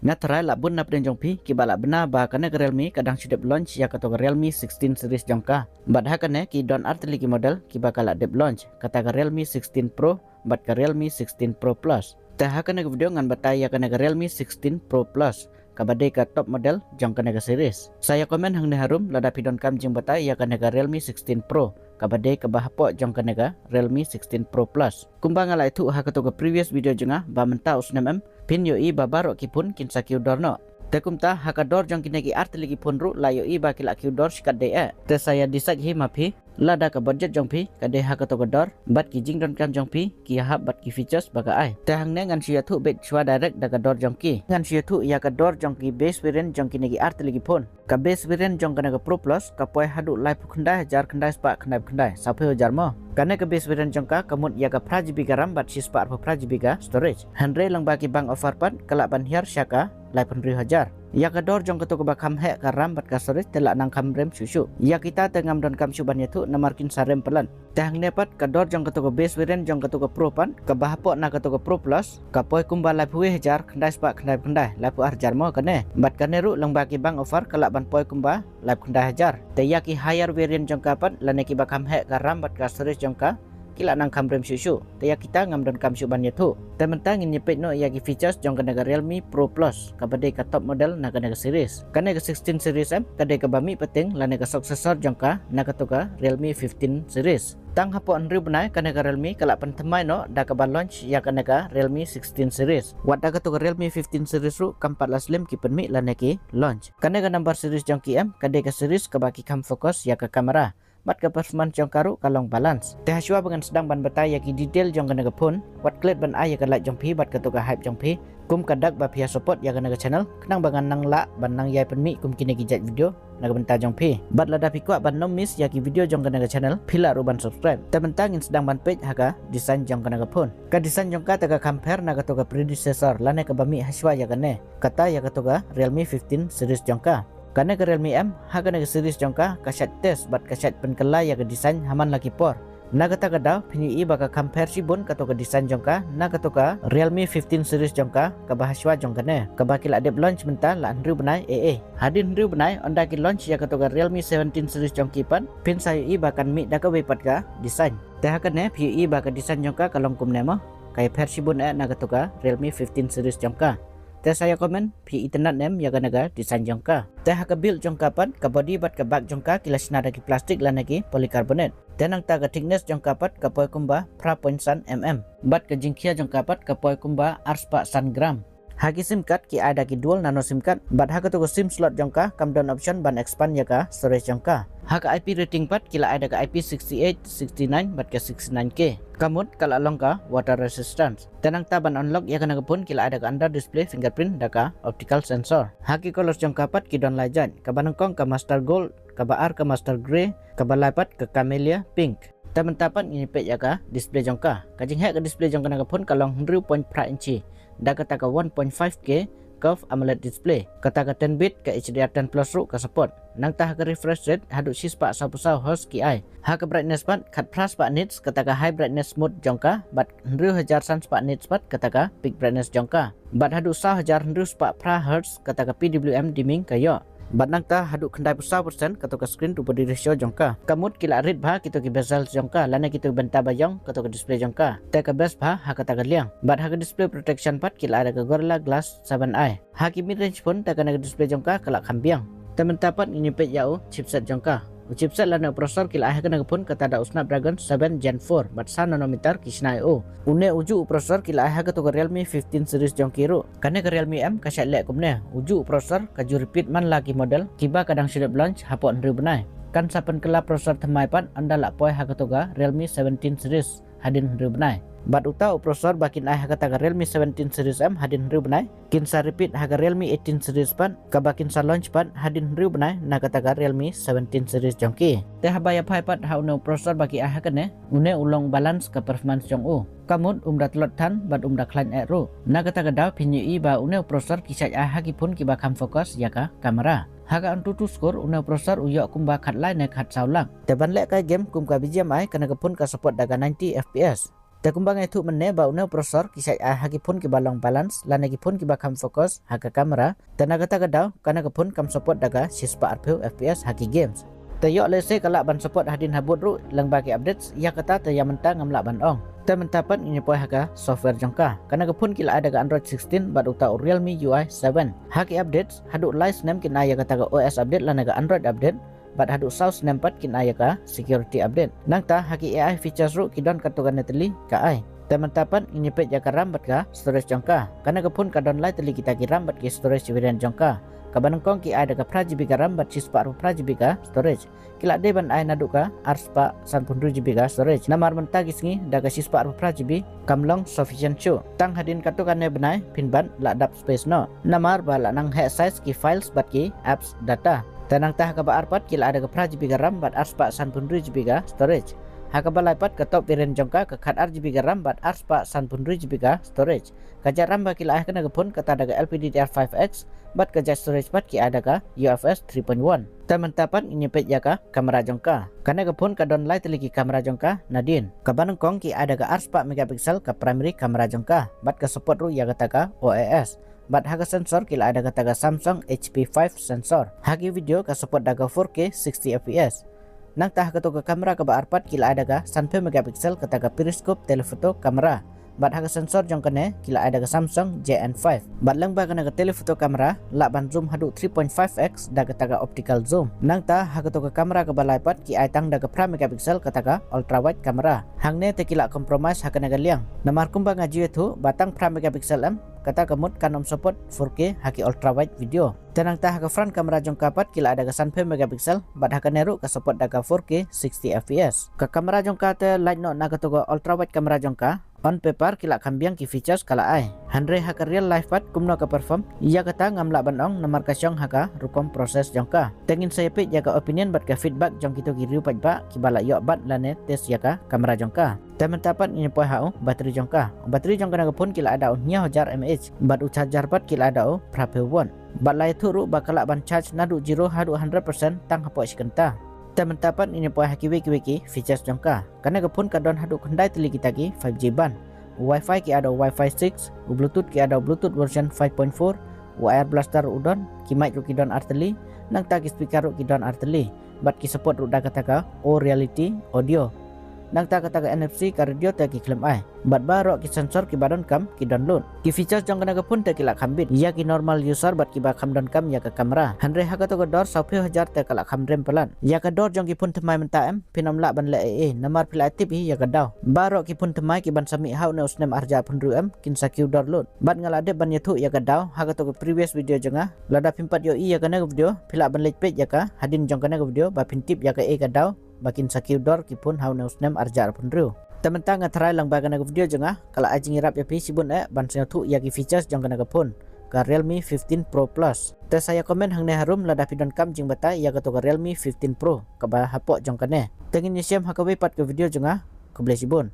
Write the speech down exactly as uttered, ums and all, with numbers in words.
Nga tharai lah bun na pdeng jong phi kiba lah bna ba kane ka Realme ka dang shu dep launch ïa kato ka Realme sixteen series jong ka. Bad ha kane ki don artylli ki model kiba ka lah dep launch, kata ka Realme sixteen Pro bad ka Realme sixteen Pro Plus. Te ha kane ka video ngan batai ïa kane ka Realme sixteen Pro Plus, kaba dei ka top model jong kane ka series. Sa ïa comment hangne harum lada phi donkam jingbatai ïa kane ka Realme sixteen Pro, kaba dei kaba hapoh jong kane ka Realme sixteen Pro Plus. Kumba nga la ïathuh ha kato ka previous video jong nga ba mynta u snem em, phin ïohi ba baroh ki phone kin sa kiew dor noh. Te kumta ha ka dor jong kine ki artylli ki phone ruh la ïohi ba ki la kiew dor shikatdei eh. Te sa ïa decide hi ma phi lada ka budget jong phi ka dei ha kato ka dor bad ki jingdonkam jong phi ki ïahap bad ki features ba ka ai. Te hangne ngan shu ïathuh beit shuwa direct da ka dor jong ki. Ngan shu ïathuh ïa ka dor jong ki base variant jong kine ki artylli ki phone. Ka base variant jong kane ka Pro Plus ka poi haduh laiphew khyndai hajar khyndai spah khyndai phew khyndai, sawphew hajar mo. Kane ka base variant jong ka ka mut ïa ka phra GB ka RAM bad shispah arphew phra GB ka storage. Hynrei lyngba ki bank offer pat ka lah ban hiar sha ka laiphew hynriew hajar. Ïa ka dor jong kato kaba kham heh ka RAM bad ka storage te lah nang kham rem shuh shuh. Ïa kita te ngam donkam shuh ban ïathuh namar kin sa rem palat. Te hangne pat ka dor jong kato ka base variant jong kato ka Pro pat, kaba hapoh na kato ka Pro Plus, ka poi kumba laiphew wei hajar khyndai spah khyndai phew khyndai, laiphew ar hajar mo kane. Bad kane ruh lyngba ki bank offer ka lah ban poi kumba laiphew khyndai hajar. Te ïa ki higher variant jong ka pat lane kiba kham heh ka RAM bad ka storage jong ka, ki lah nang kham rem shuh shuh. Te ïa kita ngam donkam shuh ban ïathuh. Te mynta ngin ïa peit noh ïa ki features jong kane ka Realme Pro Plus, kaba dei ka top model na kane ka series. Kane ka sixteen series em ka dei kaba mih pateng lane ka successor jong ka na kato ka Realme fifteen series. Tang hapoh hynriew bnai kane ka Realme ka lah pynthymmai noh da kaba launch ïa kane ka Realme sixteen series. Wat da kato ka Realme fifteen series ruh kam pat la slem ki pynmih lane ki launch. Kane ka number series jong ki em ka dei ka series kaba ki kham focus ïa ka camera. Bad ka performance jong ka ruh ka long balance. Te hashwa ba ngan sdang ban batai ïa ki detail jong kane ka phone, wat klet ban ai ïa ka like jong phi bad kato ka hype jong phi kum ka dak ba phi ïa support ïa kane ka channel, khnang ba ngan nang lah ban nang ïai pynmih kum kine ki jait video na ka bynta jong phi. Bad lada phi kwah ban nym miss ïa ki video jong kane ka channel, phi lah ruh ban subscribe. Te mynta ngin sdang ban peit ha ka design jong kane ka phone. Ka design jong ka te ka kham pher na kato ka predecessor lane kaba mih hashwa ïa kane, kata ïa kato ka Realme fifteen series jong ka. Kane ka Realme em, ha kane ka series jong ka ka shait test bad ka shait pynkylla ïa ka design ha man la ki por. Na kata ka daw phin ïohi ba ka kham pher shibun kato ka design jong ka na kato ka Realme fifteen series jong ka kaba hashwa jong kane, kaba ki la dep launch mynta la hynriew bnai eh eh. Hadien hynriew bnai ynda ki launch ïa kato ka Realme seventeen series jong ki pat, phin sa ïohi ba kan mih da kawei pat ka design. Te ha kane phi ïohi ba ka design jong ka ka long kumne mo, ka ïa pher shibun eh na kato ka Realme fifteen series jong ka. Te sa ïa comment phi itynnad ne em ïa kane ka design jong ka. Te ha ka build jong ka pat, ka body bad ka back jong ka ki la shna da ki plastic lane ki polycarbonate. Te nangta ka thickness jong ka pat ka poi kumba phra point san mm. Bad ka jingkhia jong ka pat ka poi kumba ar spah san gram. Ha ki sim card ki ai da ki dual nano sim card, bad ha kato ka sim slot jong ka kam don option ban expand ïa ka storage jong ka. Ha ka I P rating pat ki la ai da ka I P sixty eight, sixty nine bad ka sixty nine K. Ka mut ka la long ka water resistance. Te nangta ban unlock ïa kane ka phone ki la ai da ka under display fingerprint da ka optical sensor. Ha ki colors jong ka pat ki don lai jait, kaba nyngkong ka mustard gold, kaba ar ka mustard grey, kaba lai pat ka camellia pink. Te mynta pat ngin ïa peit ïa ka display jong ka. Ka jingheh ka display jong kane ka phone ka long hynriew point phra inchi da kata ka one point five K curved AMOLED display. Kata ka ten bit ka H D R ten plus ruh ka support. Nangta ha ka refresh rate haduh shispah sawphew saw hertz ki ai. Ha ka brightness pat khatphra spah nits kata ka high brightness mode jong ka, bad hynriew hajar san spah nits pat kata ka peak brightness jong ka. Bad haduh saw hajar hynriew spah phra hertz kata ka P W M dimming ka ïoh. Bad nangta haduh khyndai phew saw percent kata ka screen to body ratio jong ka. Ka mut ki la rit bha kito ki bezels jong ka lane kito ki bynta ba ïong kata ka display jong ka. Te ka best bha ha kata ka liang. Bad ha ka display protection pat ki la ai da ka Gorilla Glass seven i. Ha ki mid range phone te kane ka display jong ka ka la kham biang. Te mynta pat ngin ïa peit ïa u chipset jong ka. U chipset lane u processor ki la ai ha kane ka phone kata da u Snapdragon seven Gen four bad saw nanometer ki shna ïa u. Une u juh u processor ki la ai ha kato ka Realme fifteen series jong ki ruh. Kane ka Realme em ka shait leh kumne, u juh u processor ka ju repeat man la ki model kiba ka dang shu dep launch hapoh hynriew bnai. Kan sa pynkylla processor thymmai pat ynda la poi ha kato ka Realme seventeen series hadien hynriew bnai. Bad uta u processor ba kin ai ha kata ka Realme seventeen series em hadien hynriew bnai, kin sa repeat ha ka Realme eighteen series pat, kaba kin sa launch pat hadien hynriew bnai na kata ka Realme seventeen series jong ki. Te haba ïa phai pat ha une u processor ba ki ai ha kane, une u long balance ka performance jong u. Ka mut um da tlot than bad um da khlaiñ eh ruh. Na kata ka daw phin ïohi ba une u processor ki shait ai ha ki phone kiba kham focus ïa ka camera. Ha ka AnTuTu score une u processor u ïoh kumba khatlai ne khatsaw lak. Te ban leh kai game kum ka B G M I kane ka phone ka support da ka ninety F P S. Te kumba nga ïathuh mynne ba une u processor ki shait ai ha ki phone kiba long balance lane ki phone kiba kham focus ha ka camera. Te na kata ka daw kane ka phone kam support da ka shispah arphew F P S ha ki games. Te ïoh lehse ka lah ban support hadien habud ruh lyngba ki updates, ïa kata te ïa mynta ngam lah ban ong. Te mynta pat ngin ïa poi ha ka software jong ka. Kane ka phone ki la ai da ka Android sixteen bad uta u Realme U I seven. Ha ki updates haduh lai snem kin ai ïa kata ka O S update lane ka Android update, bad haduh saw snem pat kin ai ïa ka security update. Nangta ha ki A I features ruh ki don katto katne tylli ka ai. Te mynta pat ngin ïa peit ïa ka RAM bad ka storage jong ka. Kane ka phone ka don lai tylli kita ki RAM bad ki storage variant jong ka. Kaba nyngkong ki ai da ka phra G B ka RAM bad shispah arphew phra G B ka storage. Ki la dei ban ai naduh ka arspah sanphew hynriew G B ka storage. Namar mynta ki sngi da ka shispah arphew phra G B kam long sufficient shuh. Tang hadien katto katne bnai phin ban lah dap space noh. Namar ba la nang heh size ki files bad ki apps data. Te nangta ha kaba ar pat ki la ai da ka phra G B ka RAM bad arspah sanphew hynriew G B ka storage. Ha kaba lai pat ka top variant jong ka, ka khat ar G B ka RAM bad arspah sanphew hynriew G B ka storage. Ka jait RAM ba ki la ai ha kane ka phone kata da ka L P D D R five X bad ka jait storage pat ki ai da ka U F S three point one. Te mynta pat ngin ïa peit ïa ka camera jong ka. Kane ka phone ka don lai tylli ki camera jong ka nadien. Kaba nyngkong ki ai da ka arspah megapixel ka primary camera jong ka bad ka support ruh ïa kata ka O I S. Bad ha ka sensor ki la ai da kata ka Samsung H P five sensor. Ha ki video ka support da ka four K sixty F P S. Nangta ha kato ka camera kaba ar pat ki la ai da ka sanphew megapixel kata ka periscope telephoto camera. Bad ha ka sensor jong kane ki la ai da ka Samsung J N five. Bad lyngba kane ka telephoto camera lah ban zoom haduh three point five X da kata ka optical zoom. Nangta ha kato ka camera kaba lai pat ki ai tang da ka phra megapixel kata ka ultra wide camera. Hangne te ki la compromise ha kane ka liang. Namar kumba nga ju ïathuh ba tang phra megapixel em, kata ka mut kan ym support four K ha ki ultra wide video. Te nangta ha ka front camera jong ka pat ki la ai da ka sanphew megapixel bad ha kane ruh ka support da ka four K sixty F P S. Ka camera jong ka te lait noh na kato ka ultra wide camera jong ka. On paper ki la kham biang ki features ka la ai. Hynrei ha ka real life pat kumno ka perform, ïa kata ngam lah ban ong namar ka shong ha ka rukom process jong ka. Te ngin sa ïa peit ïa ka opinion bad ka feedback jong kito ki review paidbah kiba la ïoh bat lane test ïa ka camera jong ka. Te mynta pat ngin ïa poi ha u battery jong ka. U battery jong kane ka phone ki la ai da u hynñiew hajar mAh bad u charger pat ki la ai da u phraphew watt. Bad la ïathuh ruh ba ka lah ban charge naduh zero haduh hundred percent tang hapoh shi kynta. Te mynta pat ngin ïa poi ha kiwei kiwei ki features jong ka. Kane ka phone ka don haduh khyndai tylli kita ki five G band. U Wi-Fi ki ai da u Wi-Fi six, u Bluetooth ki ai da u Bluetooth version five point four, u Air Blaster ruh u don, ki mic ruh ki don ar tylli, nangta ki speaker ruh ki don ar tylli. Bad ki support ruh da kata ka O Reality Audio. Nangta kata ka N F C ka radio te ki khlem ai. Bad baroh ki sensor kiba donkam ki don lut. Ki features jong kane ka phone te ki la kham bit ïa ki normal user bad kiba kham donkam ïa ka camera. Hynrei ha kato ka dor sawphew hajar te ka la kham rem palat. Ïa ka dor jong ki phone thymmai mynta em phin ym lah ban leh ei ei namar phi la tip hi ïa ka daw. Baroh ki phone thymmai kiban sa mih ha une u snem arhajar arphew hynriew em kin sa kiew dor lut. Bad nga la dep ban ïathuh ïa ka daw ha kato ka previous video jong nga. Lada phim pat ïohi ïa kane ka video phi lah ban leit peit ïa ka hadien jong kane ka video ba phin tip ïa kaei ka daw ba kin sa kiew dor ki phone ha une u snem arhajar arphew hynriew. Te mynta nga tharai lang ba kane ka video jong nga ka la ai jingïarap ïa phi shibun eh ban sngewthuh ïa ki features jong kane ka phone, ka Realme fifteen Pro Plus. Te sa ïa comment hangne harum lada phi donkam jingbatai ïa kato ka Realme fifteen Pro kaba hapoh jong kane. Te ngin ïashem ha kawei pat ka video jong nga. Khublei shibun.